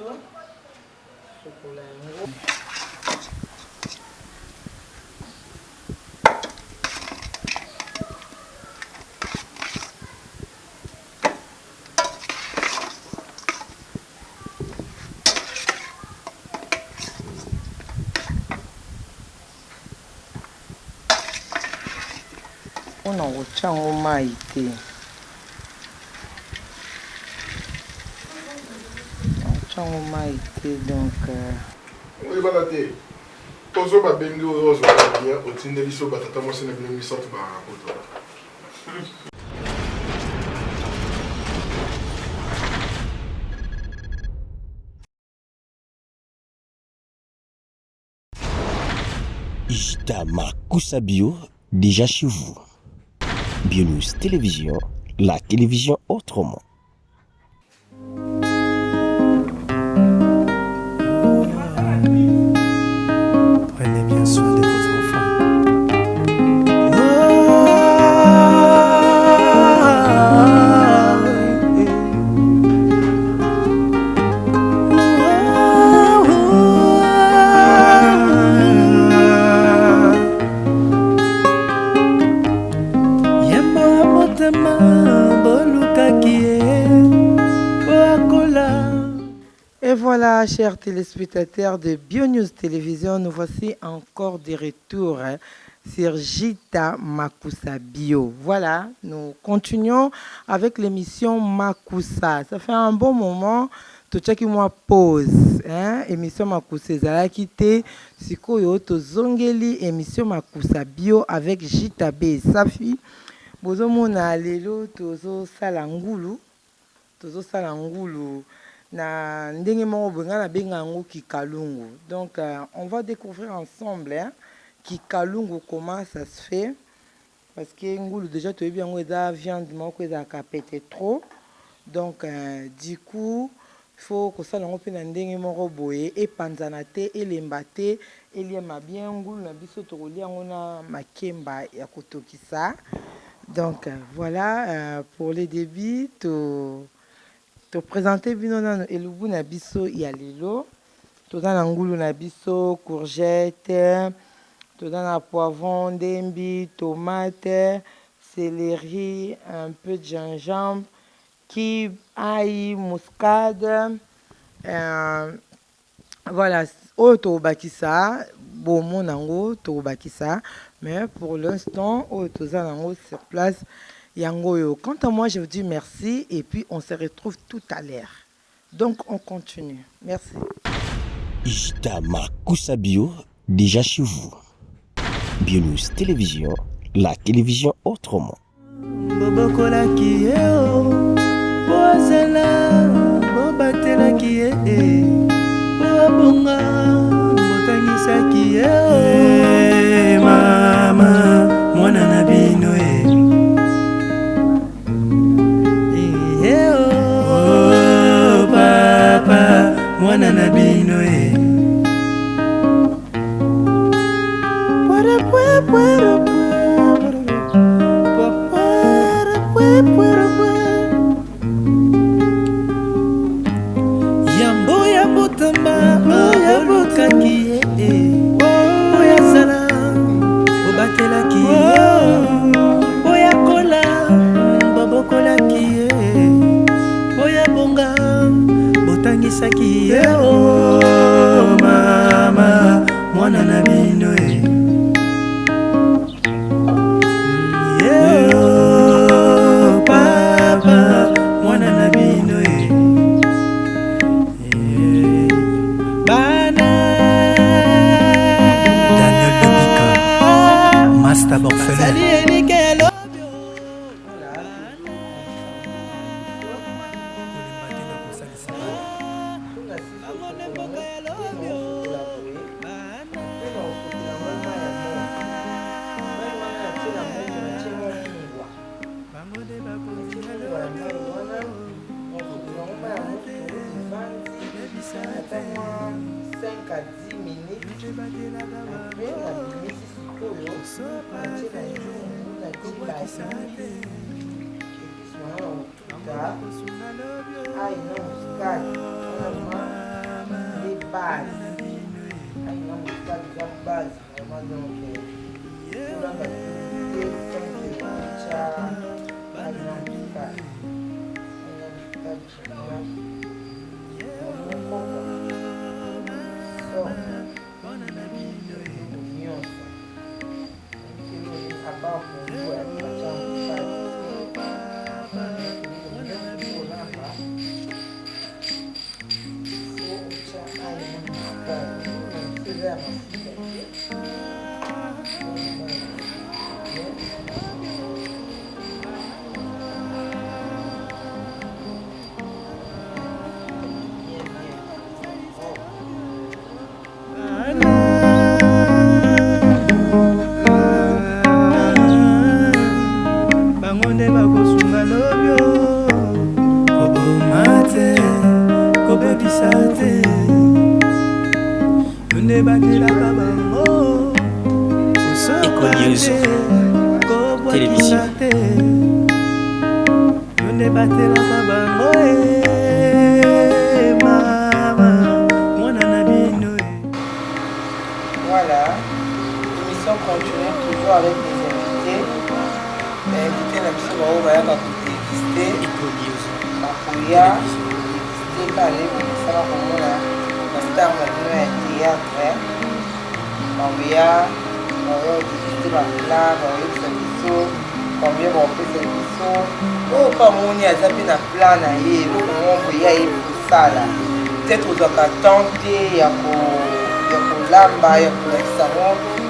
biso, sokola yango. Pona kotia yango mayi te. Nakotia yango mayi te donc. Oyebana te ozo babengi oyo ozwaka bien otindeli so batata mwasi na bino misato bakaka poto. Ijita Makusa Bio, déjà chez vous. Bionews Télévision, la télévision autrement. Prenez bien soin de vos enfants. Yambo abotama bolukaki ye po akola. Et voilà, chers téléspectateurs de BioNews Télévision, nous voici encore de retour, hein, sur Jita Makusa Bio. Voilà, nous continuons avec l'émission Makusa. Ça fait un bon moment, totiaki mwa pause, hein? Émission Makusa ezalaki te. Sikoyo tozongeli émission Makusa Bio avec Jita B Safi. Bozomona lelo tozosala ngulu, tozosala ngulu na ndenge moko boye, ngai nabenga yango kikalungu. Donc on va découvrir ensemble, hein, kikalungu, comment ça se fait, parce que ngulu déjà toyebi yango eza viande moko ezalaka pete trop. Donc du coup faut kosala yango mpe na ndenge moko boye epanzana te, elemba te, eliema bien. Ngulu na biso tokolia yango na makemba ya kotokisa. Donc voilà, pour le début to toprésente bino nano elubu na biso ya lelo. Toza na ngulu na biso, courgette, toza na poivron, ndembi, tomate, céleri, un peu de gingembre, cube, ail, muscade, voilà. Oyo tokobakisa bomona yango tokobakisa, mais pour l'instant oyo toza nango sur place yango oyo. Quant à moi, je vous dis merci et puis on se retrouve tout à l'heure. Donc on continue. Merci. Ijita Makusa Bio, déjà chez vous. Bionews Télévision, la télévision autrement. Bobokolaki ye o po azala, bobatelaki ye e po abonga, botangisaki ye o. Mama mwana na bino e. Eh, oh, papa mwana na bino e. Yambo ya botama bolukaki ye oyo azala, bobatelaki ye oyo akola, bobokolaki ye oyo abonga, botangisaki ye o. Mama mwana na bino e. Ye o, papa mwana na bino e. Bana Daniel Lebika, Master Borfelin. Bazali elike ya lobi o. Kolemba te na kosalisa bana. Bango nde mboka ya lobi o. Bana. Bango nde bakonzi ya lobi o. Kobebisa Ata te. mwa 5 à 10 minutes. Batelaka Après bango. nabimisi sikoyo, Kosopa natie te. na nzungu, natie ba Kobwakisa te. épice wana na Bango kotuta bakosunga lobi o. ail na muscade wana. base. Ail na muscade eza base vraiment donc olamba te sans que otya ail na muscade. Ail na muscade vraiment moko quoi. So biloko nyonso à part pondu ya batya muscade biloko nyonso olamba Bango nde bakosunga lobi o. Koboma te, kobebisa te, yo nde batelaka bango. Eco Kosopa News te, kobwakisa Télévision. te, yo nde batelaka bango e mama mwana na bino e. Voilà, l'émission continue toujours avec les invités. Invité na biso bango bayaka kodéguster, Eco News bakoya Télévision. kodéguster kaka nde bomesana komona bastar na bino ya théâtre bakoya bakoya kodéguster baplat, bakoyebisa biso combien bakopesa biso. Oyo mpe amoni aza mpe na plan na ye, eloko moko boye ayebi kosala, peut-être ozwaka temps te ya kolamba, ya kolakisa yango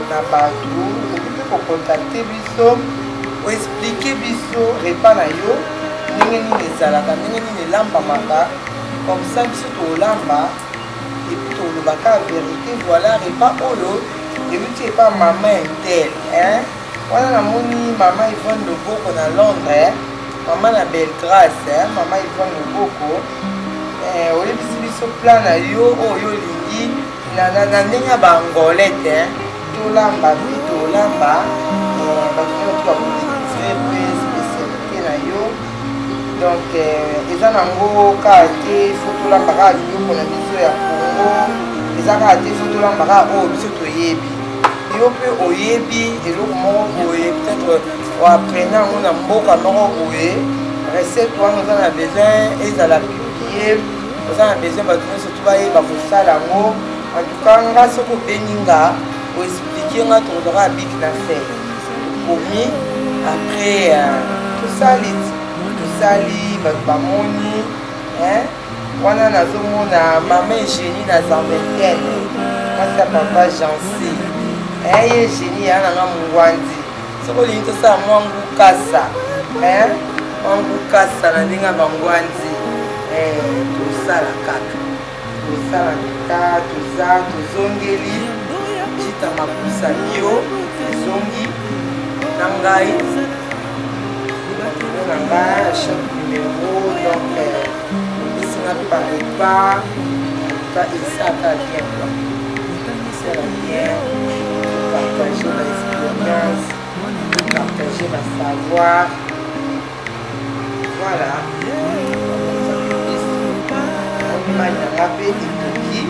na bato, okoki mpe kocontacter biso, oexpliquer biso repas na yo ndenge nini ezalaka, ndenge nini elambamaka. Comme ça biso tolamba et puis tolobaka vérité. Voilà, repas oyo euti epa mama intel, hein? Wana namoni mama Yvonne Loboko na Londres, mama na Belgrâce, hein? Mama Yvonne Loboko, eh, oyebisi biso plan na yo oyo olingi na ndenge ya baangolais te tolamba mpe tolamba, eh, bato nyonso bakodécouvrir mpe spécialité na yo. Donc eza nango kaka te faut tolamba kaka biloko na biso ya Congo, eza kaka te faut tolamba kaka oyo biso toyebi. Yo mpe oyebi eloko moko boye, peut-être oapprendre yango na mboka moko boye, recette wana oza na besoin ezala publié, oza na besoin bato nyonso to bayeba kosala yango. En tout cas nga soki obengi nga, oexpliquer nga, tokozwaka bic na feuille, tokomi, après tosali, tosali, bato bamoni. Wana nazomona mama Eugénie na Zaventem, mwasi ya papa Jansi. Ye Eugénie ya nanga mongwandi, soki olingi tosala mwa ngukasa, mwa ngukasa na ndenge ya bangwandi, tosala kaka, tosala kaka. Toza tozongeli Jita Makusa Bio, ezongi na ngai na ngai chaque numéro. Donc esinga mpe barepas ka esaka bien quoi, esala bien, partager ba expérience, partager ba savoir. Voilà, mai na nga mpe ekoki.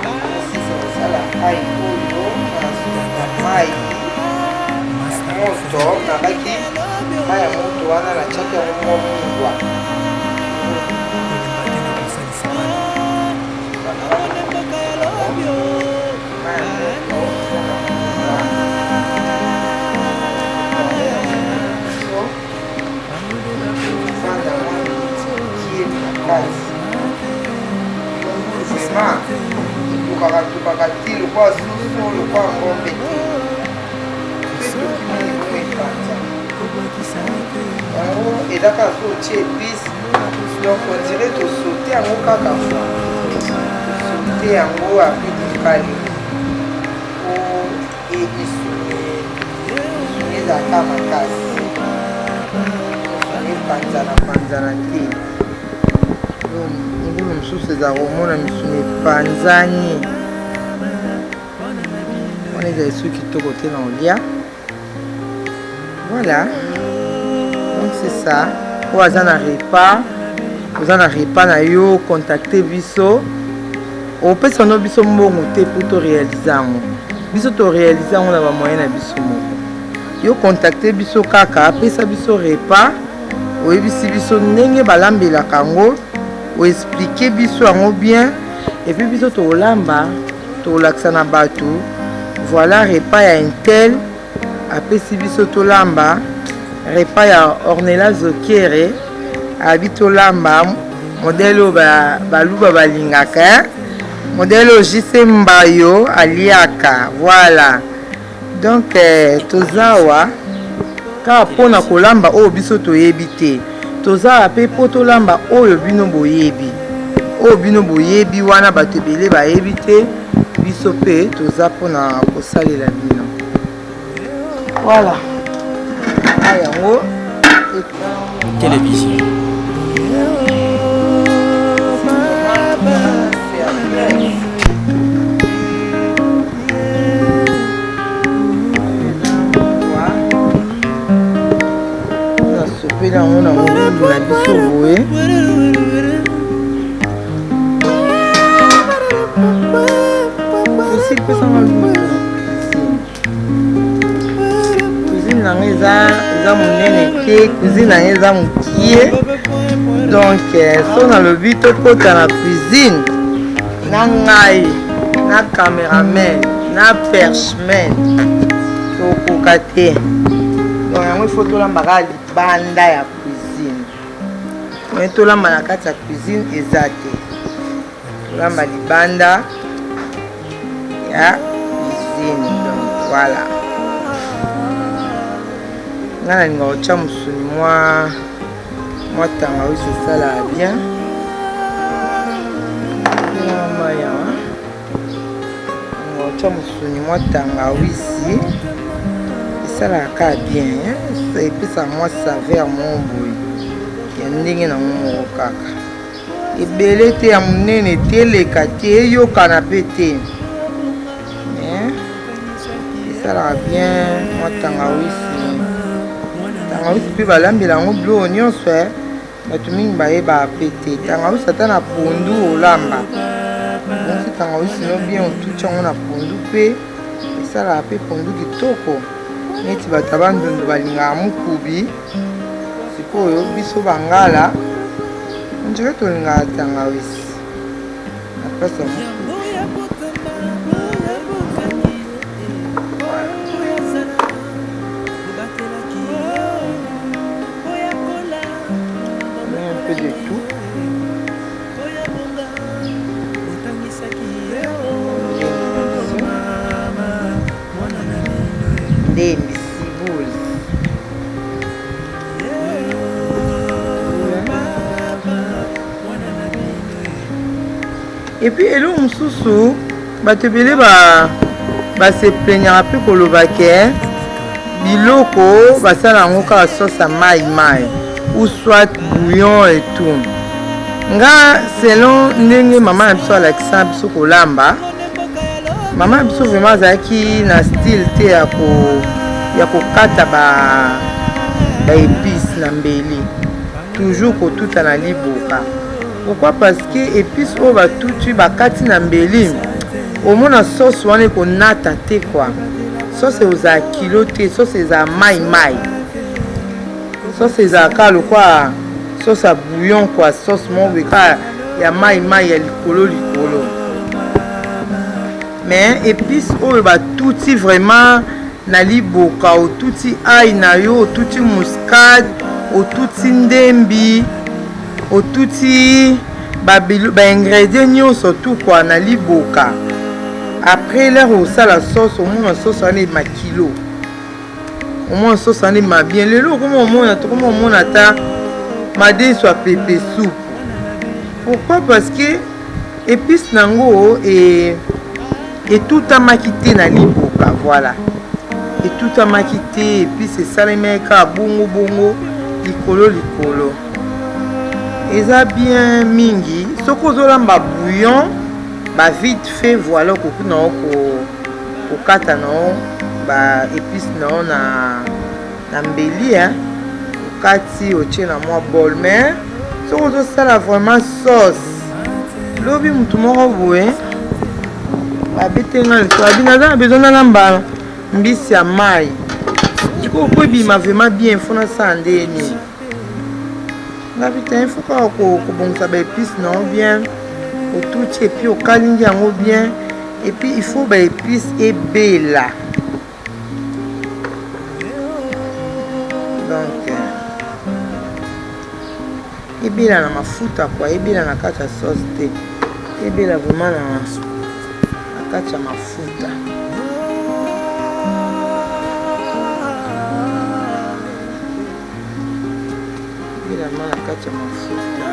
Donc nasisa kosala ai oyo, nasuka mai ya moto. Nabaki mai ya moto wana, natiaki yango mwa mungwa. Kolemba te na kosalisa bana. Mai ya moto eza na mungwa so vanda mwa miniti mokie na kati. Vraiment etokaka tokaka te lokwa soso, lokwa ngombe te, mpe toki mingi bongo epanza. Yango eza kaka so otie épice, donc on dirait tosauter yango kaka fois, tosauter yango, après tokalinga po misuni ezalaka makasi, misuni epanzana panzana te. Ngulu mosusu ezala komona misuni epanzani, wana ezali soki kitoko te na kolia. Voilà, donc c'est ça. Oyo aza na repas. Oza na repas na yo, contacte biso. Opesa no biso mbongo te mpo to réaliser yango. Biso to réaliser yango na ba moyens na biso moko. Yo contacte biso kaka, pesa biso repas, oyebisi biso ndenge balambelaka yango, o expliquer biso yango bien, et puis biso tokolamba, tokolakisa na bato, voilà repas ya intel apesi biso tolamba, repas ya Ornella Zokiere abi tolamba modèle oyo baluba balingaka, hein? Modèle oyo JC Mbayo aliaka, voilà. Donc toza awa kaka mpona kolamba oyo biso toyebi te, toza awa mpe mpo tolamba oyo bino boyebi, oyo bino boyebi wana bato ebele bayebi te, biso mpe toza mpona kosalela bino. Voilà, yango télévision. Nasopeli yango na ngulu na biso boye. Osi pesanga lutu. Cuisine na ngai eza eza monene te, cuisine na ngai eza mokie, donc so nalobi tokota na cuisine na ngai na cameraman na perchman tokoka te. Donc yango ifo tolambaka libanda ya cuisine, me tolamba na kati ya cuisine eza te, tolamba libanda ya cuisine. Donc voilà, nga nalinga kotya mosuni mwa mwa tangawisi, esalaka bien. Maya kotya mosuni mwa tangawisi esalaka kaka bien, epesaka mwa saveur moko boye ya ndenge nango moko kaka, ebele te, ya monene te, eleka te, eyokana mpe te, esalaka bien mwa tangawisi. Tangawisi mpe balambela yango biloko nyonso, bato mingi bayebaka mpe te. Tangawisi ata na pondu, olamba bonsi tangawisi no bien, otuti yango na pondu mpe esalaka mpe pondu kitoko. Neti bato ya Bandundu balingaka mokubi, sikoyo biso bangala ondire tolingaka tangawisi na place ya mokubi. Un peu de tout. Ndembi ciboule. Et puis eloko mosusu, bato ebele base plaignaka mpe koloba ke biloko basala yango kaka sauce ya mai mai ou soit bouillon et tout. Nga, selon ndenge mama na biso alakisa biso kolamba, mama na biso vraiment azalaki na style te ya kokata ba épice na mbeli, toujours kotuta na liboka. Pourquoi? Parce que épice oyo batuti, bakati na mbeli, omona sauce wana ekonata te quoi, sauce ezala kilo te, sauce ezala mai mai, sauce ezala kaka lokwa sauce ya bouillon quoi, sauce moko boye kaka ya mai mai ya likolo likolo. Mais épice oyo batuti vraiment na liboka, otuti ail na yo, otuti muscade, otuti ndembi, otuti baingrédient nyonso tu quoi na liboka, après l'heure osala sauce, omona sauce wana ema kilo, omona sauce wana ema bien. Lelo okoma omona, tokoma omona ata madeso ya pepe soupe. Pourquoi? Parce que épice nango etutamaki te na liboka. Voilà, etutamaki te, épice esalemaki kaka bongo bongo, likolo likolo. Eza bien mingi soki ozolamba bouillon ba vite fait. Voilà, okoki na yo kokata na yo ba épice na yo na mbeli, okati, otie na mwa bol. Mais Soki ozosala vraiment sauce, lobi motu moko boye abete nga liso, abi naza na besoin nalamba mbisi ya mai, sikoyo po ebima vraiment bien fo nasala nde nini? Ngabi te, il faut kaka kobongisa ba épices na yo bien, otuti et puis okalingi yango bien, et puis il faut ba épices ebela. Donc ebela na mafuta quoi, ebela na kati ya sauce te, ebela vraiment na kati ya mafuta. Ebela ma na kati ya mafuta.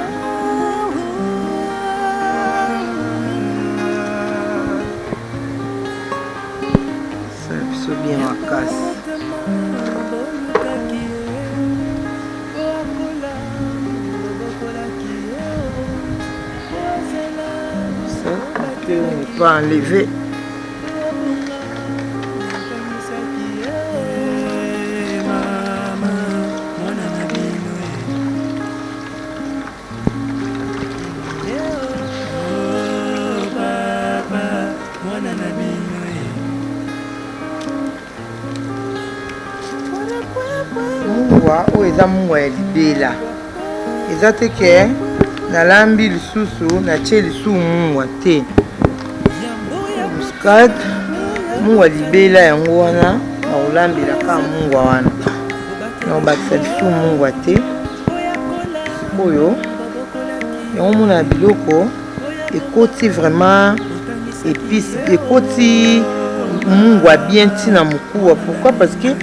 Sala biso bien makasi. Ça, on peut ne pas enlever. Mungwa oyo eza mungwa ya libela, eza te ke nalambi lisusu natie lisusu mungwa te. Muscade, mungwa libela yango wana nakolambela kaka mungwa wana, nakobakisa lisusu mungwa te. Oyo yango mona biloko ekoti vraiment épice, ekoti mungwa bien ntina mokuwa. Pourquoi? Parce que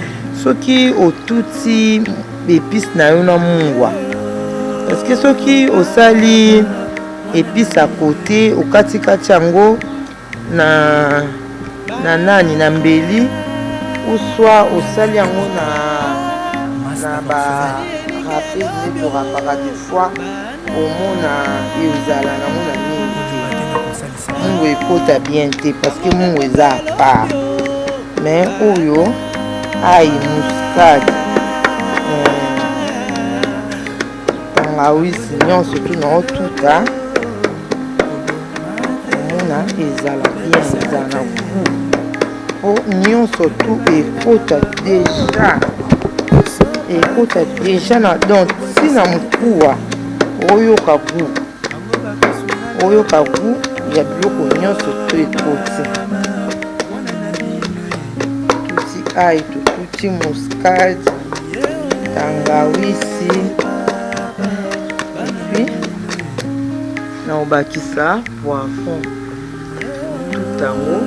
soki otuti épice na yo na mungwa, parce que soki osali épice à côté, okatikati yango na na nani, na mbeli, ou soit osali yango na ba râpe nde torapaka des fois, omona ezala nango na mingi te, mungwa ekota bien te, parce que mungwa eza à part. Mais oyo ail, muscade, tangawisi, nyonso tu na otuta, omona ezala bien, ezala na goût, po nyonso tu ekota déjà, ekota déjà na donc ntina mokuwa. Oyoka goût, oyoka goût ya biloko nyonso to ekoti. Tuti ail, totuti muscade, tangawisi, et puis na obakisa poivron, tuta yango.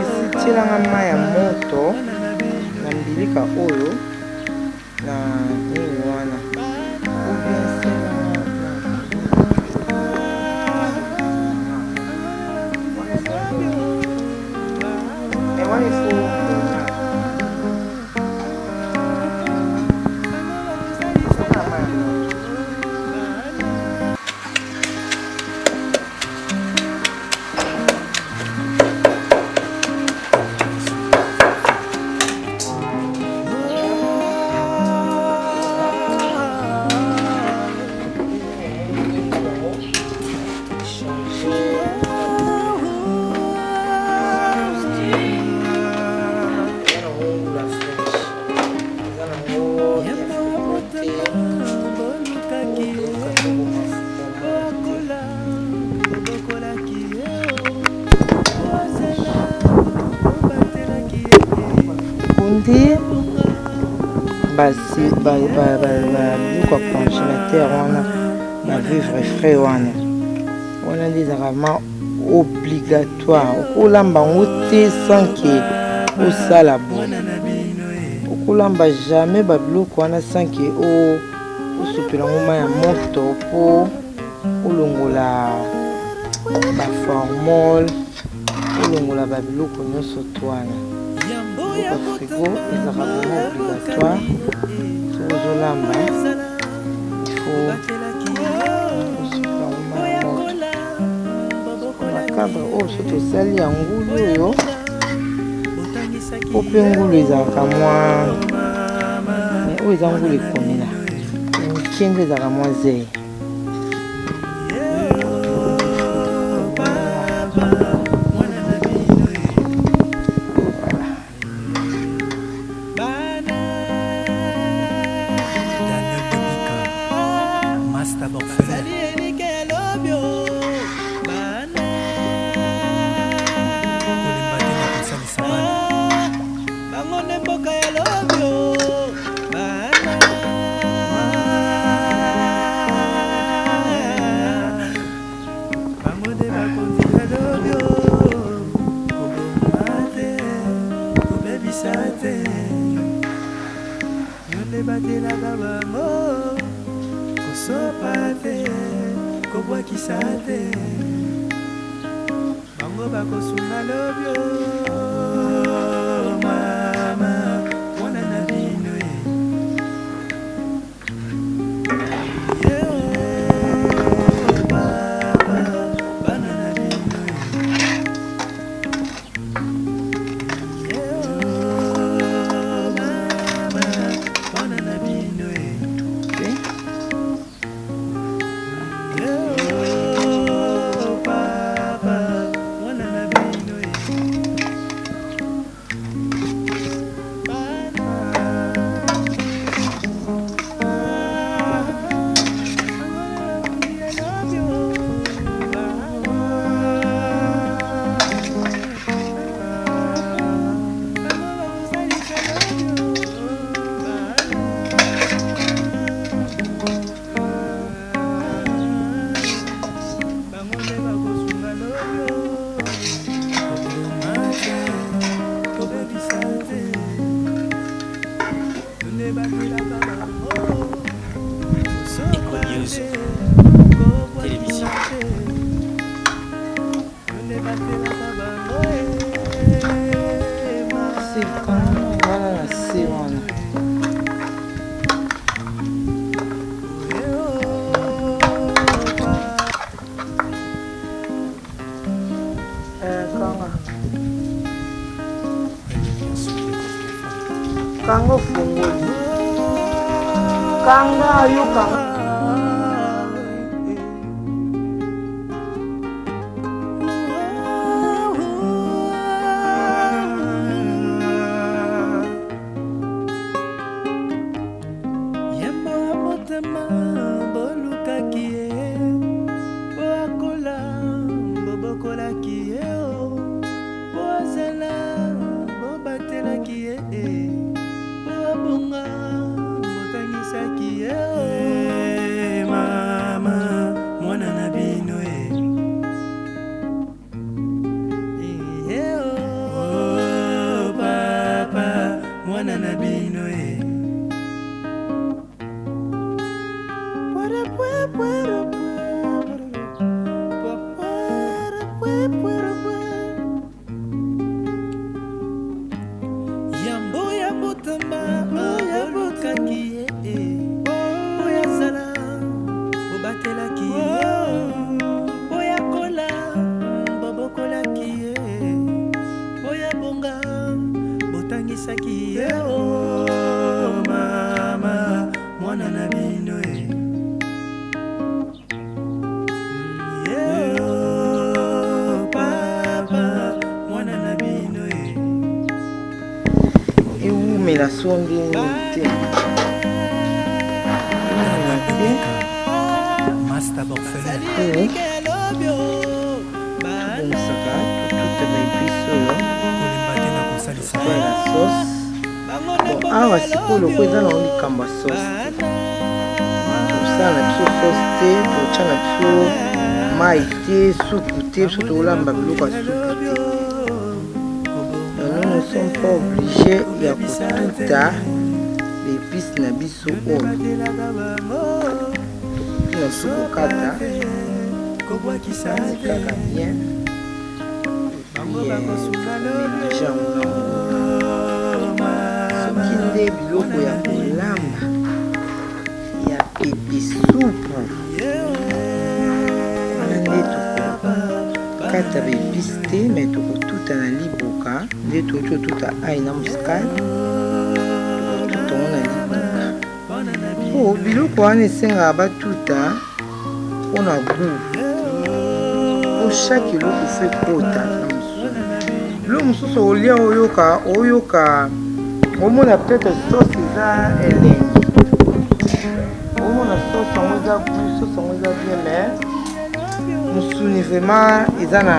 Esi tielanga mai ya moto na mbilika oyo na nini wana, ou bien selanga na mais wana il faut. Eza nango ya frigo te. Okola obokolaki ye, ozela obatelaki ye. Kundi biloko ya congélateur wana, bavivre frais wana, wana nde ezalaka vraiment obligatoire. Okolamba yango te sans que osala boye, okolamba jamais babiloko wana sans que osopela yango mai ya moto mpo olongola baformol, olongola babiloko nyonso to wana. Biloko ya frigo ezalaka vraiment obligatoire. Soki ozolamba, il faut osopela yango mai ya moto. Na cadre oyo, so tosali ya ngulu oyo. Po mpe ngulu ezalaka mwa mais oyo eza ngulu ekomela moke nde ezalaka mwa zei. Kanga ofongoli. Kanga yo kanga. Yembo ya motema bolukaki ye po akola bobokolaki ye po azala bobatelaki ye po abonga botangisaki ye mama mwana na bino e oh, papa mwana na bino e Yambo ya botama bolukaki ye oyo azala bobatelaki ye oyo akola bobokolaki ye oyo abonga botangisaki ye mama mwana na bino e papa mwana na bino e Ewumela so ndenge te. Ewumela te. Master Borfelin. Tobongisaka totuta ba epice oyo Kolemba te na kosalisa toya na sauce. Bon, awa sikoyo loko eza nango likambo ya sauce te, tosala na biso sauce te, totya na biso mai te, supu te, biso tolamba biloko ya supu te. Donc nous ne sommes pas obligés ya kotuta ba epice na biso oyo. Tokoki na biso kokata kaka bien et puis tomélange yango na nguba. Soki nde biloko ya kolamba ya pepe supu wana nde tokokata. Tokokata ba epices te mais tokotuta na liboka nde touti kotuta ail na muscade, tokotuta yango na liboka. Po biloko wana esengaka batuta mpona gout, po chaque eloko faut ekota na mosuni. Biloko mosusu okolia oyoka oyoka omona peut-être sauce eza elengi, omona sauce yango eza gout, sauce yango eza bien mais Musuni vraiment eza na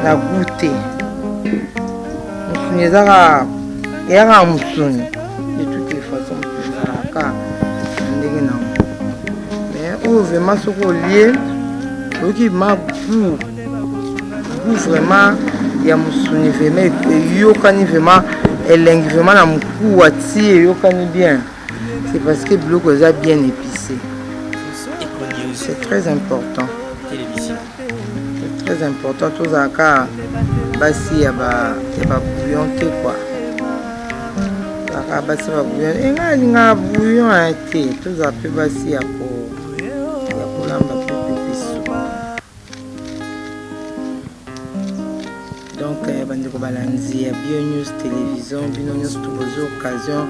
na gout te. Musuni eza kaka eya kaka musuni de toutes les façons musuni ezalaka kaka na ndenge na yango. Mais oyo vraiment soki olie oyoki ma gout gout vraiment ya musuni vraiment eyokani vraiment elengi vraiment na mokuwa ti eyokani bien. C'est parce que biloko eza bien épicé. C'est très important. C'est très important tozalaka basi ya ba ya ba bouillon te quoi. Tozalaka basi ya ba bouillon. Eh ngai alingaka bouillon hein, te. Tozala mpe basi ya ko ya kolamba mpe pepe soupe. Donc eh, bandeko balandi ya Bio News Television, bino nyonso to bozwi occasion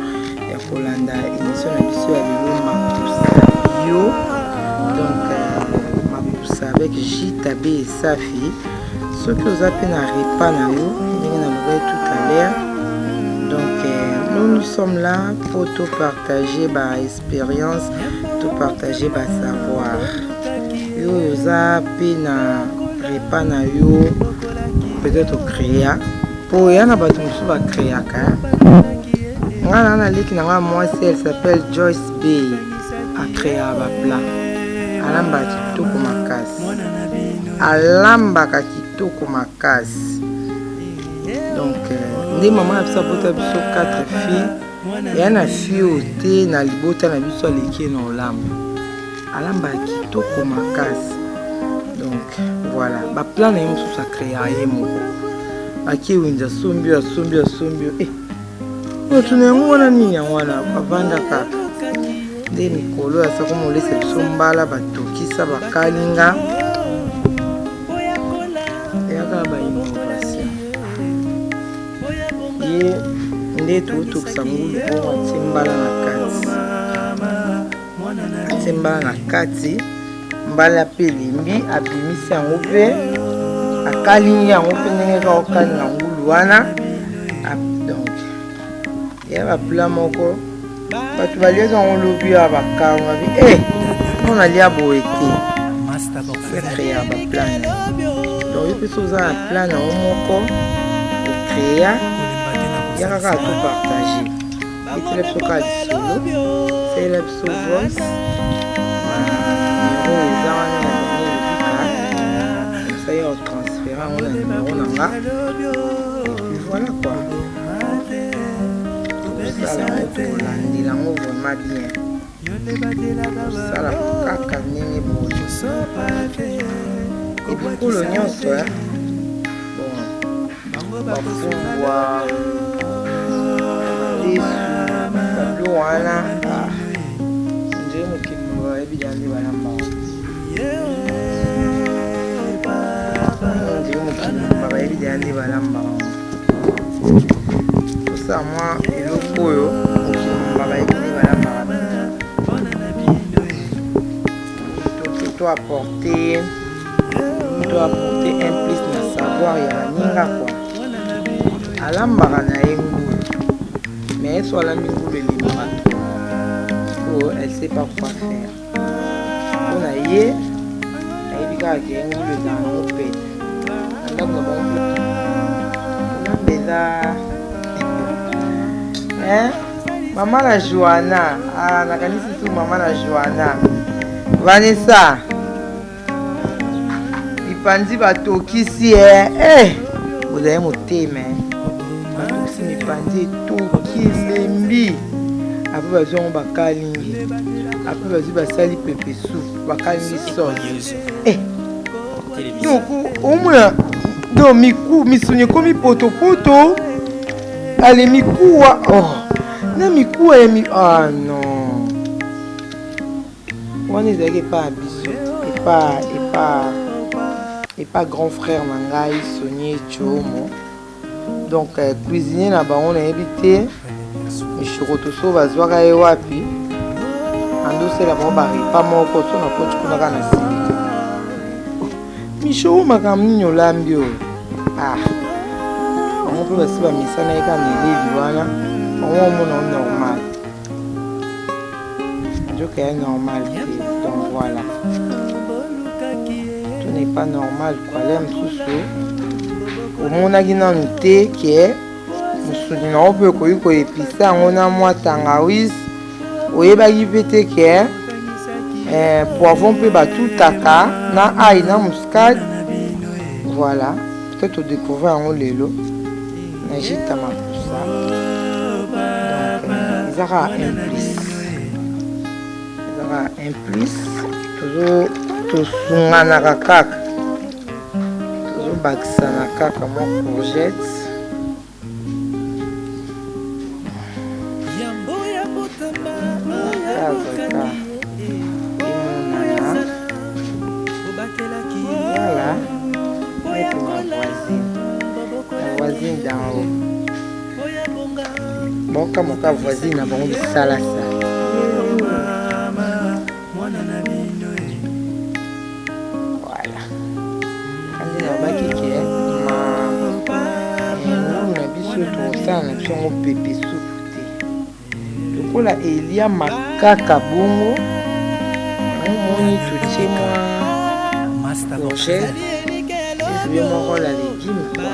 ya kolanda émission na biso ya lelo Makusa Bio. Donc euh, Makusa avec Jita B et Safi. Soki oza mpe na repas na yo ndenge nalobaki tout à l'heure. Donc euh, nous nous sommes là pour to partager ba expérience, to partager ba savoir. Yo oza mpe na repas na yo peut-être ocréa po eya na bato mosusu bacréaka. Nga na na leki na nga mwasi, elle s'appelle Joyce Bay, acréa baplat, alambaka kitoko makasi, alambaka kitoko makasi. Donc euh, nde mama na biso abota biso 4 filles, eya na fille oyo te na libota na biso aleki ye na olamba, alambaka kitoko makasi. Donc voilà ba plan na ye mosusu acréa ye moko, ake wenze asombi oyo, asombi oyo, asombi oyo, eh oyo tuna yango wana nini yango wana, bavanda kaka nde mikolo ya sako molesa biso mbala batokisa bakalinga eyaka ba innovation ye nde totokisa ngulu bongo atie mbala na kati, atie mbala na kati, mbala mpe elembi, abimisi yango mpe akalingi yango mpe ndenge kaka okalinga ngulu wana. Donc ya bapla moko bato baliaki yango lobi ya bakango babi e eh, mpo nalia boye te, créa baplan. Donc yo mpe so oza na plan yango moko ocréa, yaka kaka to partage, etela biso kaka lisolo, salela biso voice numero eza wana ya Daniel Vika, comme ça ya otransfere yango na numero na nga et puis voilà quoi. Tosala yango, tokolandela yango vraiment bien, tosala kaka ndenge boye ebikolo nyonso bon bafumbwa madesu babilo wana nde mokili bayebi nde balamba nde mokili bayebi nde balamba. Tosala mwa eloko oyo mokili bayebi nde balambaka, to apporter to apporter un plus na savoir ya baninga quoi. Alambaka na ye ngulu mais so alambi ngulu elembaka trop po elle sait pas quoi faire. Mpona ye ayebi kaka ke ngulu ezala nango pete na ndako na bango kolamba eza hein? Mama na Joanna, ah, nakanisi su mama na Joanna Vanessa mipanzi batokisi eh, eh, bozali motema eh. Batokisi mipanzi etoki elembi, apres bazwi yango bakalingi, apres bazwi basali pepe soupe bakalingi sauce eh. Donc omona donc miku misuni ekomi potopoto ale mikuwa oh. Na mikuwa ya mi ah non wana ezalaki epa ya biso epa epa Epa grand frère na ngai Sonie Tshiomo. Donc euh, cuisinier na bango nayebi te mishokoto so bazwaka ye wapi andosela bango barepa moko so na koti kuna kaka na silika misho makambo nini olambi oyo ah bango mpe basi bamesana ye kaka na eleli wana bango omona o normal nzoka ya normal te. Donc voilà, tout n'est pas normal quoi. Le mosusu omonaki nanu te ke mosuni na yo mpe okoki koepise yango na mwa tangawisi, oyebaki mpe te ke eh, poivron mpe batutaka na ail na muscade. Voilà, peut-être odécouvrir yango lelo na Gita Makusa. Donc eza kaka un plus, eza kaka un plus. Tosunganaka kaka, tozobakisana kaka mwa courgette. Kazaka emonana. Voilà, neti ma voisine, la voisine d'en haut, baokamoka voisine na bango bisalasala. Voilà, kandi nalobaki ke ma ngulu na biso tokosala na biso yango pepe supu te, lokola eliama kaka bongo. Omoni, totie mwa courgette, ejouer mwa rôle ya légume quoi.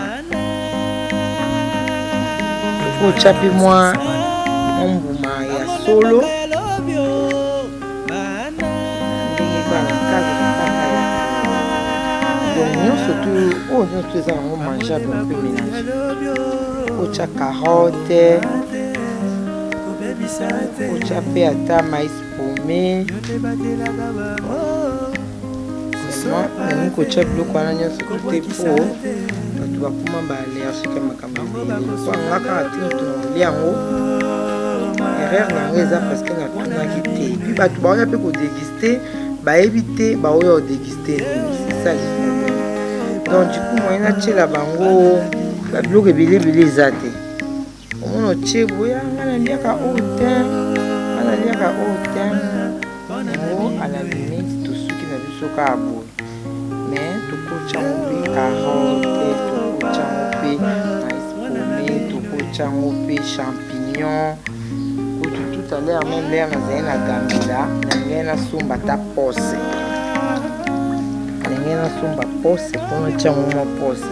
Tokotya mpe mwa mbuma ya solo ndenge kaka na cadre kaka ya. Donc nyonso tu oyo, nyonso eza yango mangeable, on peut mélanger. Otya carotte, otya mpe ata maïs paumé. Seulement nalingi kotya biloko wana nyonso tu te, mpo bato bakoma baallergique ya makambo ebele. Po anga kaka te moto na kolia yango. Erreur na yango eza parce que natunaki te, et puis bato baoya mpe kodéguster, bayebi te baoya kodéguster nini. C'est ça le problème. Donc du coup, moyen natiela bango babiloko ebele ebele eza te. Omona, otie boya, nga naliaka oyo te, nga naliaka oyo te. Yango à la limite tosuki na biso kaka boye, mais tokotya yango mpe carotte, tokotya yango mpe maïs paumé, tokotya yango mpe champignon. Kutu tout à l'heure même, l'heure nazali na Gambela, na ngai nasomba ata pose, na ngai nasomba pose mpona tia yango mwa pose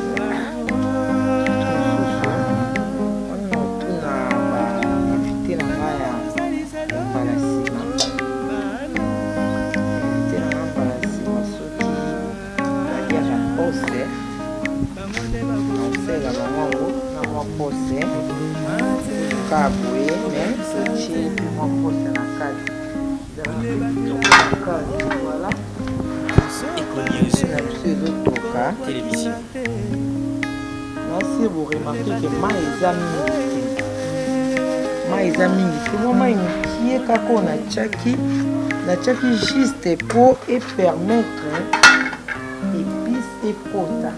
mosusu wana. Na otuna bainvité na ngai ya mbala nsima, invité na ngai mbala nsima, soki baliaka pose, nakosalela bango yango na mwa pose kaka boye, mais totie mpe mwa pose na kati, ezalaka mpe kitoko makasi. Voilà, na biso ezotoka. Télévision. Nasi boremarquer ke mai eza mingi te, mai eza mingi te. Mwa mai mokie kaka oyo natiaki juste po epermettre épice ekota.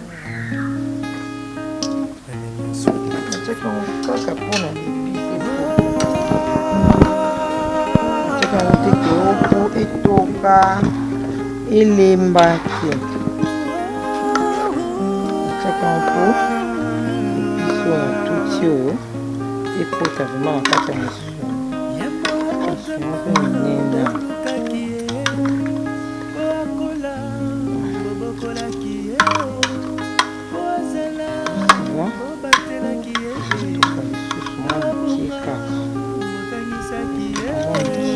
Natiaki yango kaka mpona épice ekota, natiaki yango te ke po etoka elemba te. Natiaki yango po épice oyo natuti oyo ekota vraiment na kati ya mosuni, mosuni mpe minene. Toka lisusu mwa mokie kaka, mwa mokie.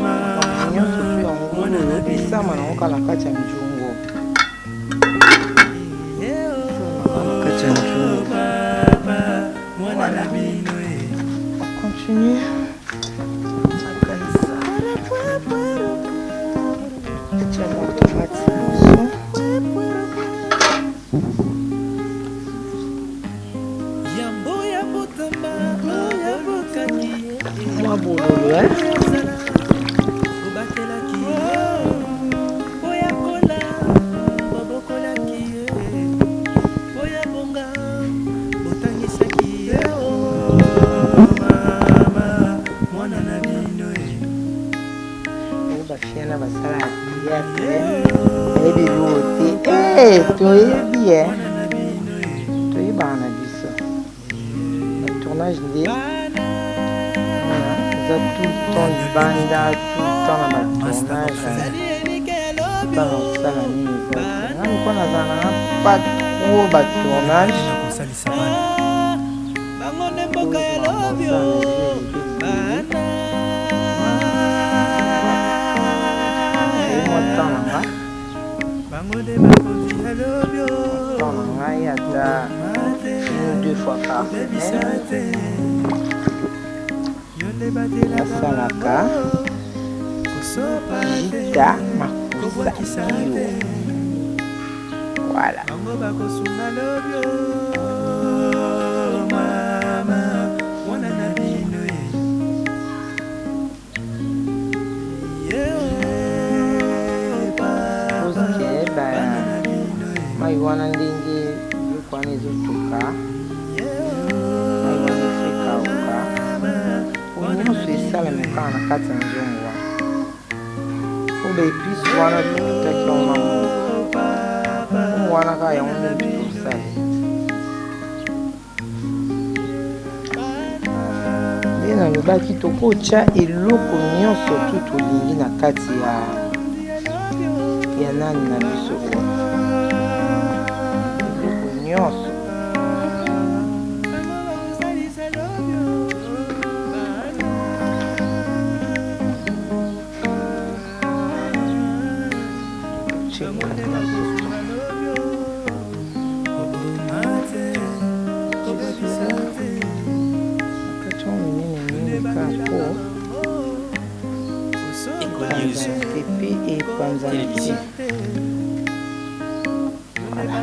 Makambo nyonso tu ya ngulu oyo esama nango kaka na kati ya nzungu, esamaka na kati ya nzungu. Voilà, on continue. Makanisa tia mwa tomate na biso. Yambo ya botama bolukaki. Mwa bololo, eh? Obatelaki oyakola, bobokolaki. Toyebi ye, toyebaka na biso ba tournage nde eza tout le temps libanda, tout le temps na ba tournage. Mpana kosala nini eza te. Nga lokola nazala nanga pas trop ba tournage, mwa temps na nga, temps na ngai ata une ou deux fois par semaine nasalaka Jita Makusa Bio. Voilà. Puisque mai wana, ndenge biloko wana ezotoka, mai wana efekauka po nyonso esalemi kaka na kati ya nzungu wana, po ba épices wana totutaki yango na mungu wana kaka, yango nde mutu tosali. Nde nalobaki, tokotya eloko nyonso tu tolingi na kati ya nani na biso oyo, eloko nyonso. Tye eloko nyonso tu. Kati yango minene mingi kaka po epanzana te, mpe epanzana te. Voilà.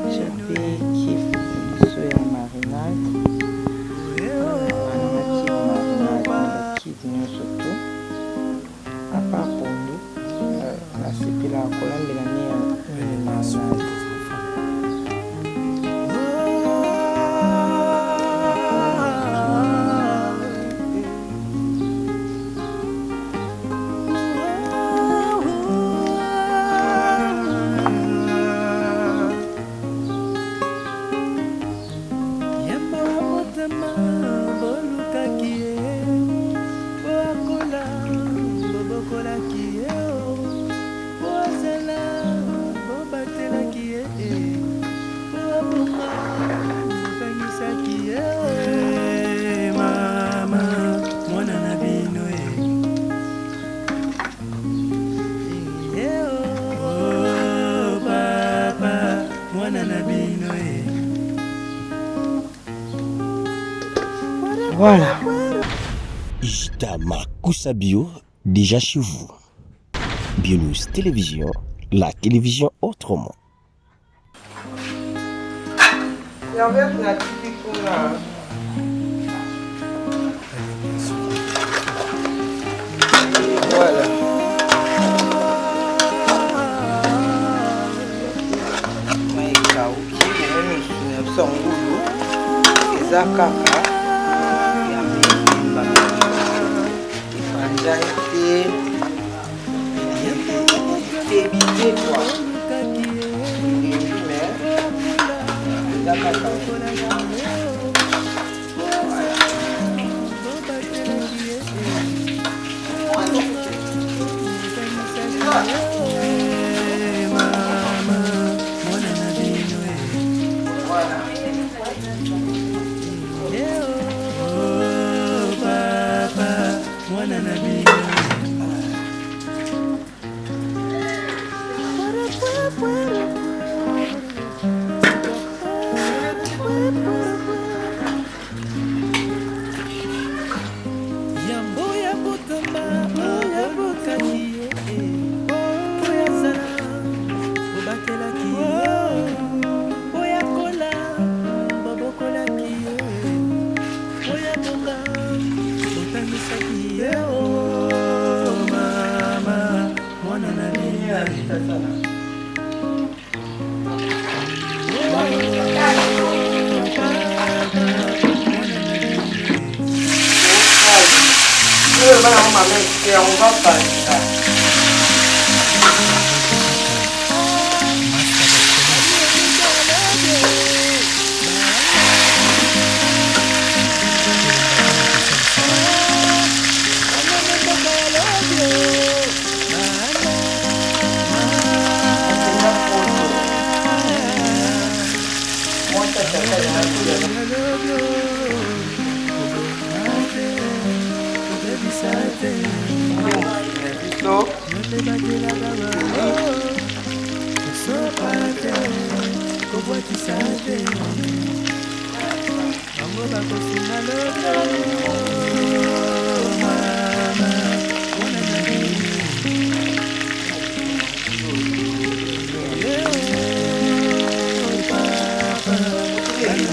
Tia mpe cube na biso ya marinade. Nanga cube marinade na ba cube nyonso tu, à part pondu. Nasepelaka kolambela mingi marinade. Yamba wa motema, bolukaki ye po akola, bobokolaki ye po azala, bobatelaki ye po abonga, bokangisaki ye. Mama, mwana na bino ye. Oh, papa, mwana na bino ye. Voilà. Jita Makusa Bio, déjà chez vous. Bionews Télévision, la télévision autrement. Serviette natiki kuna. Voilà. Mai ekauki, omoni mosuni na biso ya ngulu eza kaka ya membemba, epanzani te, etebi te kua, elembi, mais eza kaka. Mama, mwana na bino ye. Voilà. Oh, papa, mwana na bino ye. Yambo ya botama, bolukaki ye po azala, bobatelaki ye po akola, bobokolaki ye po abonga, botangisaki ye. O mama, mwana na bino. Oyo bana ngo, mama, on va panza.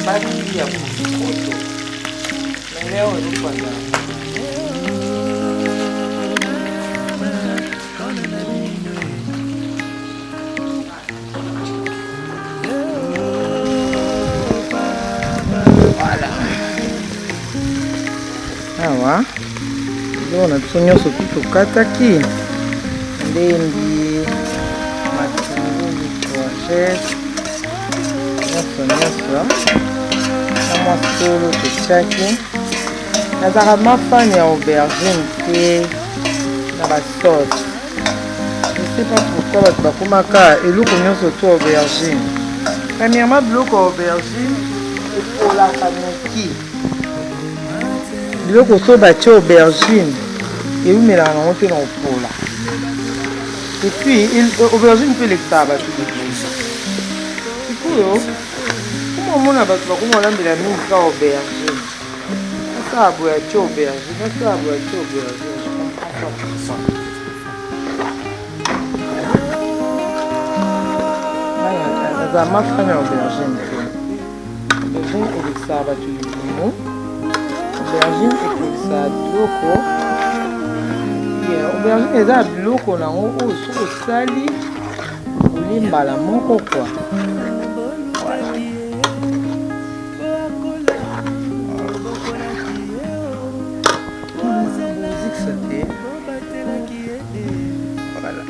Baki ya koto leo ezofanda. Voilà. Awa biloko na biso nyonso tu tokataki, ndembi, matungulu, courgette, nyonso nyonso na mwa solo totiaki. Nazalaka ma fan ya aubergine te na basauce. Je sais pas pourquoi bato bakomaka eloko nyonso to aubergine. Premièrement, biloko ya aubergine epolaka noki. Biloko so batie aubergine, ewumelaka nango te na kopola. Et puis aubergine mpe elekisaka bato liboso. Sikoyo koma omona bato bakoma kolambela mingi kaka aubergine. Nasala boye, atie aubergine, nasala boye, atie aubergine. Je comprends pas pourquoi. Nazala ma fan ya aubergine te. Aubergine elekisaka bato libumu, aubergine ekolisaka biloko. Aubergine eza biloko nango oyo soki osali, olie mbala moko kua. Voilà. Ozikisa te. Voilà.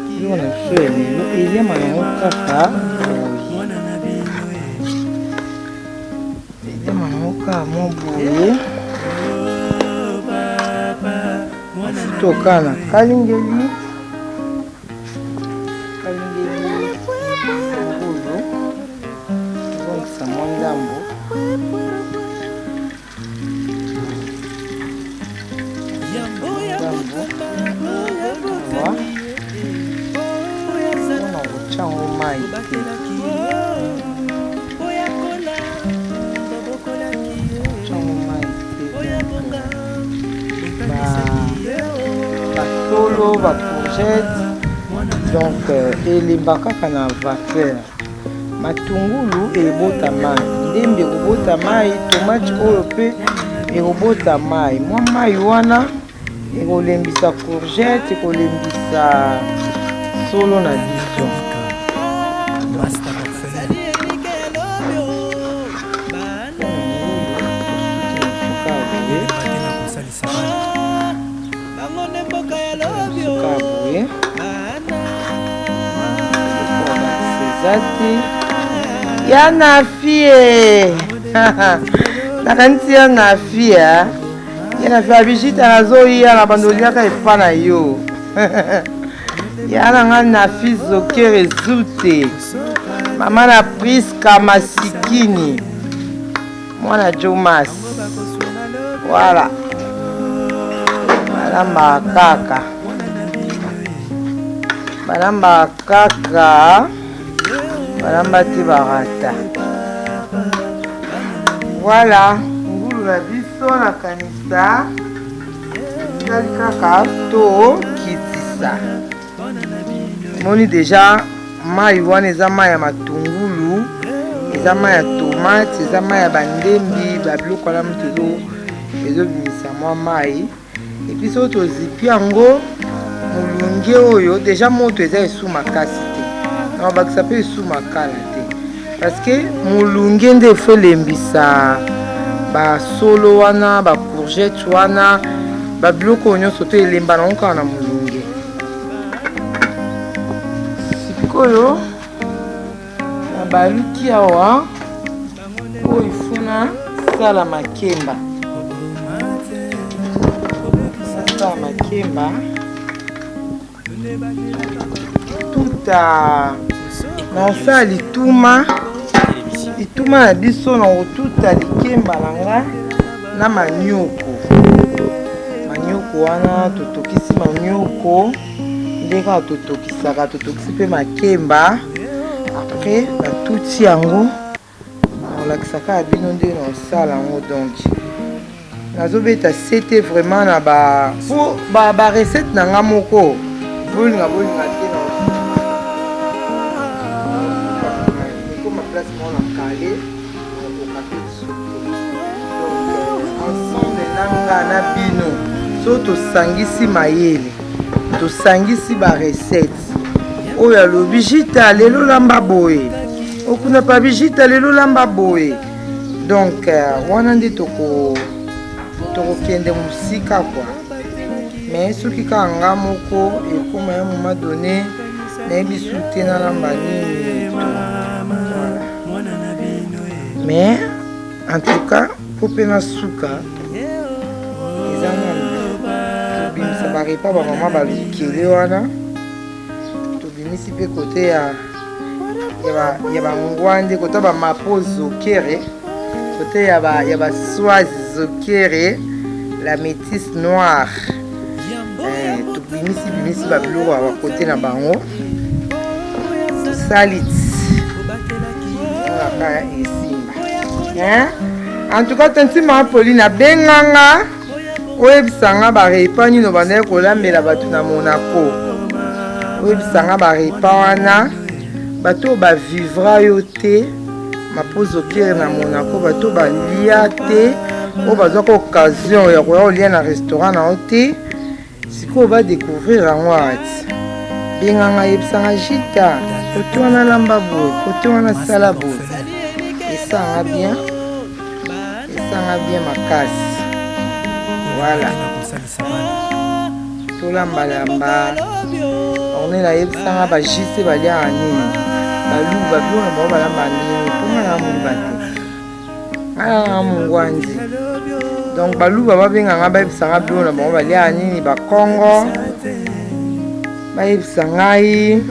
Biloko na biso ya lelo eliama yango kaka boye, eliama yango kaka mwa boye. Mafuta okaa na kalingeli, kalingeli ngulu, tozongisa mwa ndambo. Ndambo awa mpona kotya yango mai te. Kotya yango mai te. Donc basolo, bacourgette, donc elemba kaka na vapeur. Matungulu ebota mai, ndembi ekobota mai, tomate oyo mpe ekobota mai. Mwa mai wana ekolembisa courgette, ekolembisa solo na biso. Suka boye, eza te ya na fie. Nakanisi ya na fie, ya na fie abijita. Nazoya na bando oliaka epa na yo, ya na nga na fi zokere zute, mama na Priska Masikini, mwana Jomas. Voilà, balambaka kaka, balambaka kaka, balamba te barata. Voilà, ngulu na biso nakanisa esali kaka tokitisa. Moni déjà mai wana eza mai ya matungulu, eza mai ya tomate, eza mai ya bandembi, babiloko wana moto ezobimisa mwa mai. Et puis soki tozipi yango molunge oyo, déjà moto eza esu makasi te, na babakisa mpe esu makala te, parce que molunge nde efo elembisa basolo wana, bacourgette wana, babiloko oyo nyonso to elemba nango kaka na molunge. Sikoyo na baluki awa oyo ifuna sala makemba, sala makemba tuta na osala lituma, lituma na biso na kotuta likemba na nga na manioko, manioko. Manioko wana totokisi manioko nde kaka totokisaka, totokisi mpe makemba. Après natuti yango, nakolakisa kaka bino nde naosala yango. Donc nazobeta sete vraiment na ba po ba, ba recette na nga moko, bolinga bolinga te, na ekoma place moko na kale, nakoka mpe lisusu te. Donc ensemble na nga na bino, so tosangisi mayele, tosangisi ba recette oyo alobi Jita lelo lamba boye, okuna pabi Jita lelo lamba boye. Donc wana nde tokokende mosika quoi. Mais soki kaka nga moko, ekoma ya moment donné nayebi su te nalamba nini to voilà. Mais en tout cas, mpo mpe na suka eza nanu tobimisa barepas bamama balukele wana, tobimisi mpe kote ya bangwande, kote ya bamapo zokere, kote ya baswazi zokere, la métisse noire. Tobimisi bimisi babiloko ya bakote na bango, tosali ti kaka esimba. En tout cas, tanti Mama Pauline abenganga, oyebisanga barepas nini obandaki kolambela bato na Monaco. Oyebisanga barepas wana, bato oyo bavivra yo te mapozokere na Monaco, bato oyo balia te, oyo bazwaka occasion ya koya kolia na restaurant na yo te, sikoyo badécouvrir yango ati. Benganga, yebisanga Jita, kote wana lamba boye, kote wana sala boye. Esanga bien, esanga bien makasi. Voilà, tolambalamba. Ornel ayebisanga bajise baliaka nini, baluba biloko na bango balamba nini, mponga na moluba te, nga na mongwanzi. Donc baluba babenganga, bayebisanga biloko na bango baliaka nini, bakongo bayebisa ngai,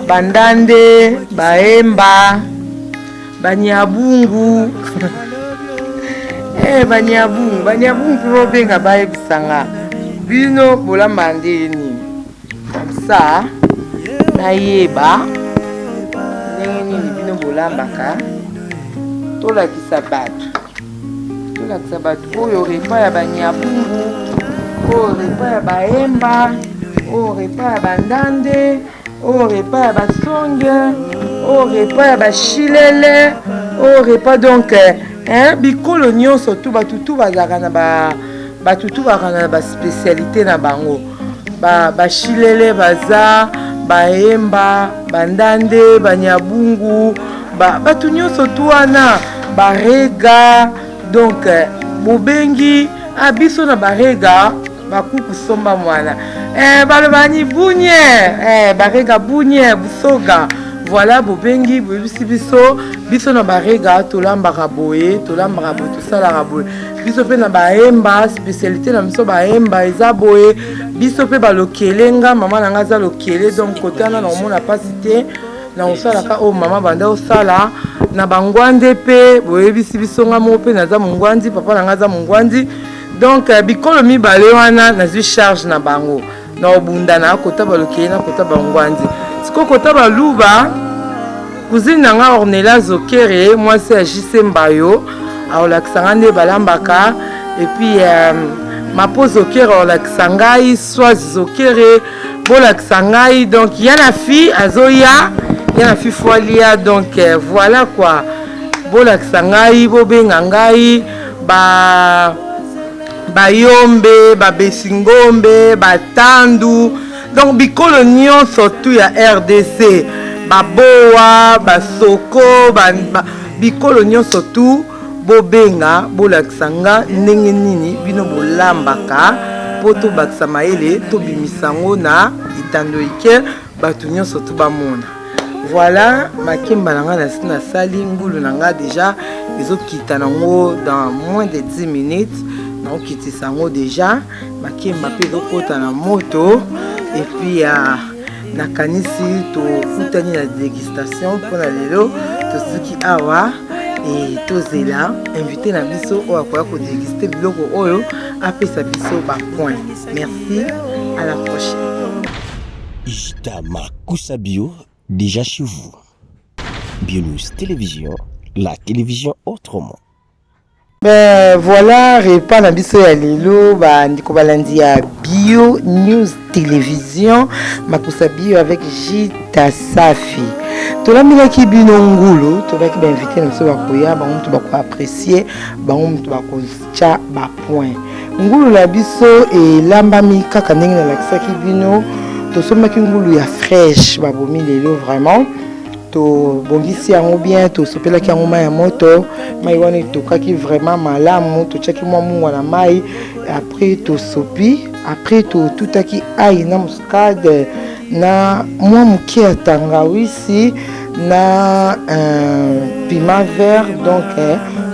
bandande, baemba, banyabungu. Banyabungu, banyabungu mpe bobenga, bayebisanga bino bolamba nde nini, comme ça nayeba ndenge nini bino bolambaka. Tolakisa bato, tolakisa bato oyo repas ya banyabungu, oyo repas ya baemba, oyo repas ya bandande, oyo repas ya basonge, oyo repas ya bashilele, oyo repas. Donc hein, bikolo nyonso tu, bato tu bazalaka na bato tu bazalaka na baspécialité na bango. Bashilele baza, baemba, bandande, banyabungu, bato nyonso tu wana, barega. Donc bobengi ah, biso na barega bakuku somba mwana, baloba ni bunye, barega bunye busoga. Voilà, bobengi, boyebisi biso, biso na barega tolambaka boye, tolambaka boye, tosalaka boye. Biso mpe na baemba, spécialité na biso baemba eza boye. Biso mpe balokele, nga mama na nga aza lokele, donc kote wana na komona mpasi te na kosalaka oyo mama banda osala. Na bangwande mpe boyebisi biso, nga moko mpe naza mongwandi, papa na nga aza mongwandi. Donc bikolo mibale wana nazwi charge na bango na obunda na kota balokele, na kota bangwandi. Sikoyo kota baluba, cousine na nga Ornela Zokere, mwasi ya JC Mbayo, aolakisa nga nde balambaka. Et puis Mapo Zokere aolakisa ngai, Swaz Zokere bolakisa ngai. Donc ya na fille azoya, ya na fille foalia. Donc voilà quoi, bolakisa ngai, bobenga ngai ba bayombe, babesi ngombe, batandu. Donc bikolo nyonso tu ya RDC, babowa, basoko, bikolo nyonso tu, bobenga, bolakisa nga ndenge nini bino bolambaka, mpo tobakisa mayele, tobimisa yango na etando ike, bato nyonso tu bamona. Voilà, makemba na ngai nasi nasali, ngulu na ngai déjà ezokita nango dans moins de 10 minutes, naokitisa yango déjà. Makemba mpe ezokota na moto. Et puis nakanisi tokutani na dégustation. Mpona lelo tosuki awa. Et tozela invité na biso oyo akoya kodeguste biloko oyo apesa biso ba points. Merci, à la prochaine. Ijita Makusa Bio, déjà chez vous. Bionews Télévision, la télévision autrement. Ben voilà, repas na biso ya lelo bandeko balandi ya Bio News Télévision, Makusa Bio avec Jita Safi. Tolambelaki bino ngulu, tolaki ba invité na biso bakoya, bango moto bako apprécier, bango moto bakotya ba point. Ngulu na biso elambami kaka ndenge nalakisaki bino, tosombaki ngulu ya fraîche babomi lelo vraiment. Tobongisi yango bien, tosopelaki yango mai ya moto, mai wana etokaki vraiment malamu, totiaki mwa mungwa na mai, après tosopi, après totutaki ail na muscade na mwa moke ya tangawisi na piment vert. Donc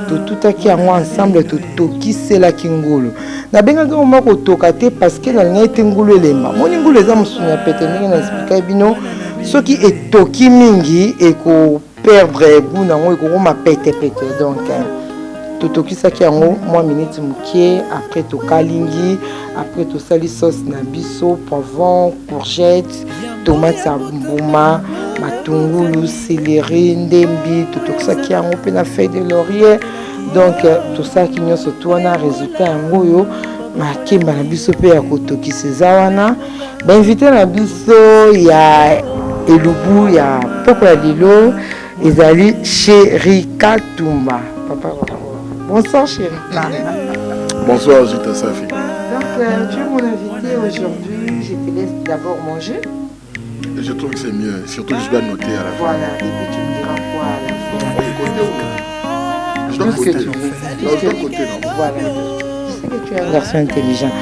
totutaki yango ensemble, totokiselaki ngulu. Nabengaki yango mwa kotoka te parce que nalingaki te ngulu elemba. Moni ngulu eza mosuni ya pete, ndenge na expliquaki bino, soki etoki mingi eko perdre goût nango, ekokoma petepete. Donc totokisaki yango mwa minute moke, après tokalingi, après tosali sauce na biso, poivron, courgette, tomate ya mbuma, matungulu, céleri, ndembi, totokisaki yango mpe na feuille de laurier. Donc tosalaki nyonso to wana, résultat yango oyo makemba na biso mpe ya kotokisa eza wana. Bainvité na biso ya elubu ya poko ya lelo ezali Cherika Tumba. Papa, bonsoir Cherika. Bonsoir Jita Safi. Donc tu es mon invité aujourd'hui, je te laisse d'abord manger. Et je trouve que c'est mieux, surtout que je dois noter à la fin. Voilà, et puis tu me diras quoi à la fin. Côté ou? Je dois Tout ce que côté. tu veux. Non, je dois côté, non. Voilà. Je sais que tu es un garçon intelligent.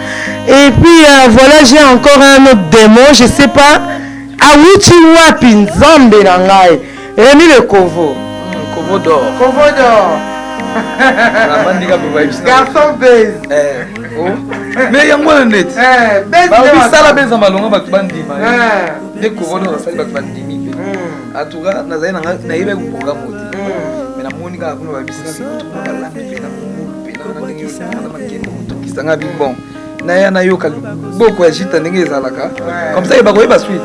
Et puis voilà, j'ai encore un autre démon, je sais pas. Awuti wapi nzambe na ngai. Rémi le Kovo. Kovo d'or. Kovo d'or. Garçon baise. Oh. Mais yango wana neti. Baise Ba nde bisala beza malonga bato bandima. Nde Kovo d'or asali bato bandimi pe. En tout cas, nazali na ngai nayebaki programme te. Mais namoni kaka kuna babisika kutu balambi pe na ngulu pe na ndenge oyo na makemba kotokisa ngai bi bon. Naya nayoka loboko ya Jita ndenge ezalaka. Comme ça yeba koyeba suite.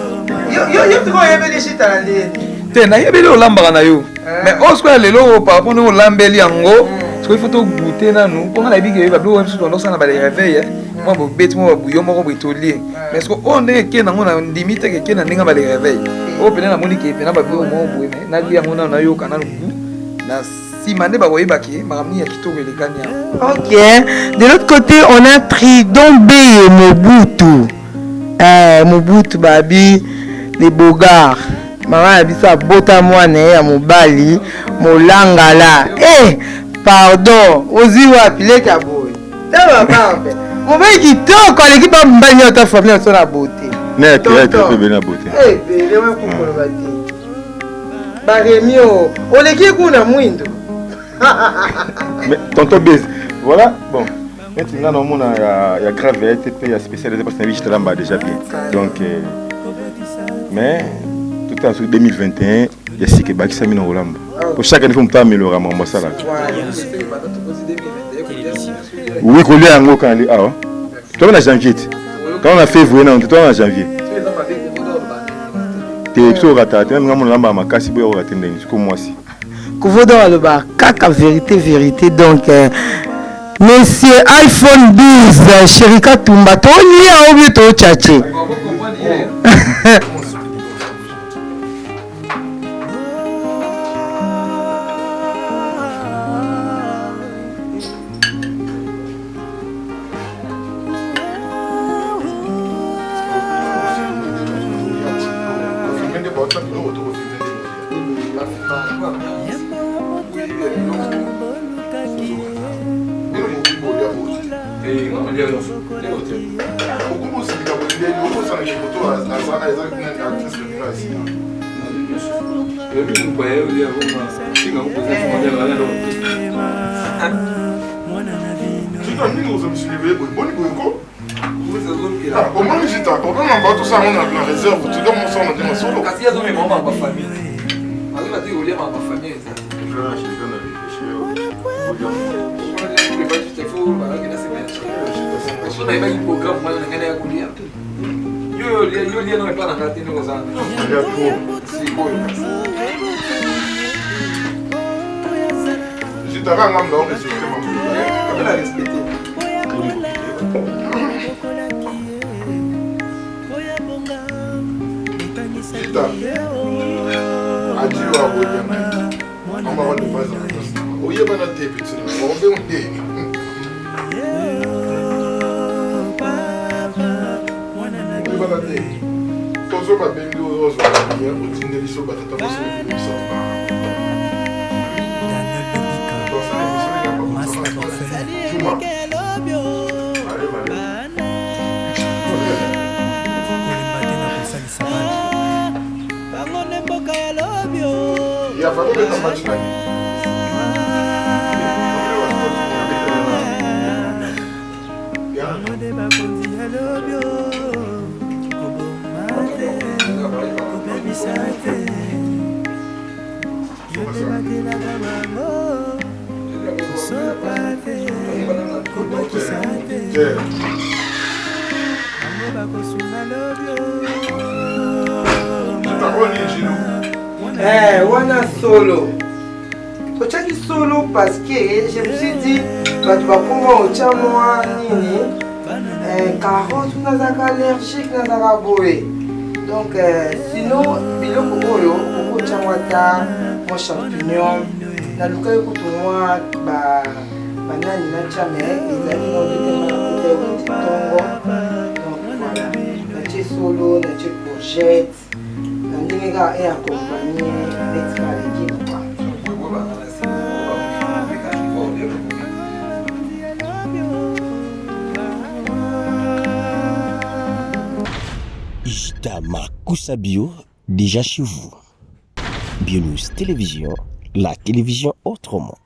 Yo yo yo sikoyo oyebeli Jita na ndenge. Te nayebeli olambaka na yo. Mais oyo sikoyo ya lelo oyo par rapport ndenge olambeli yango, sikoyo il faut togoûter nanu mpo nga nayebi ke babiloko oyo mosusu bandosala na ba réveil, mwa bobeti mwa babuyo moko boye tolie. Mais sikoyo oyo ndenge eke nango na ndimi te ke eke na ndenge ya ba réveil. Oyo pene namoni ke pena babiloko moko boye, mais nalia yango nanu nayoka nanu goût na nsima nde bakoyeba ke makambo nini ya kitoko elekani awa. Ok, de l'autre côté on a Tridon Beye Mobutu. Mobutu babi les bogards. Mama na biso abota mwana ye ya mobali molangala. Pardon, ozwi wapi leka boye. Tala barbe. Mobali kitoko aleki ba mobali nyonso ta famille na biso na beauté. Ne ya théâtre pe bena beauté. Bele wa kukoloba te. Ba Rémi o, oleki kuna mwindo. Mais tonton Bez, voilà, bon. Neti nga naomona ya grave ya te pe ya spécialisé parce que na biso talamba déjà bien. Donc mais tout à 2021 ya sika ebakisami na kolamba. Pour chaque année faut moto améliorer makambo asalaka. Oui, kolia yango kana li awa. Toza na janvier te. Toza na février na toza na janvier. Te biso okata te, nga mona lamba makasi boya okata ndenge siko mwasi. Kovo d'or aloba kaka vérité vérité. Donc monsieur iPhone 12 Cherika Tumba tolia ou bien to tchatché. Nayebaki programme wana na ngai naya kolia yo yo lia no epa na ngai te ndenge oza sikoyo. Jitaka nga mna respecte ma. La respecte. Jita. Adilo abolia. Mama wana baza. Oyebana te petit. Obengo nde. Oyebana te. Tozo babengi oyo ozwa bien otindeli so batata basi misato ba. Juma. Allez, allez. Bango nde mboka ya lobio. Ya falo beta match nani? Bango nde bakonzi ya lobio. Koboma te, kobebisa te, yo nde batelaka bango. Kosopa te, kobwakisa te, bango bakosunga lobio. Eh, wana solo totiaki solo parce que je me suis dit bato bakoma otya mwa nini eh, carotte, nazalaka allergique, nazalaka boye. Donc eh, sinon biloko oyo okotya mwa ata mwa champignon, nalukaki kutu mwa banani natya, mais ezalaki na ntongo. Donc voilà, natie solo, natie courgette na ndenge kaka e accompagne neti kaka légume quoi. Jita Makusa Bio, déjà chez vous. Bionews Télévision, la télévision autrement.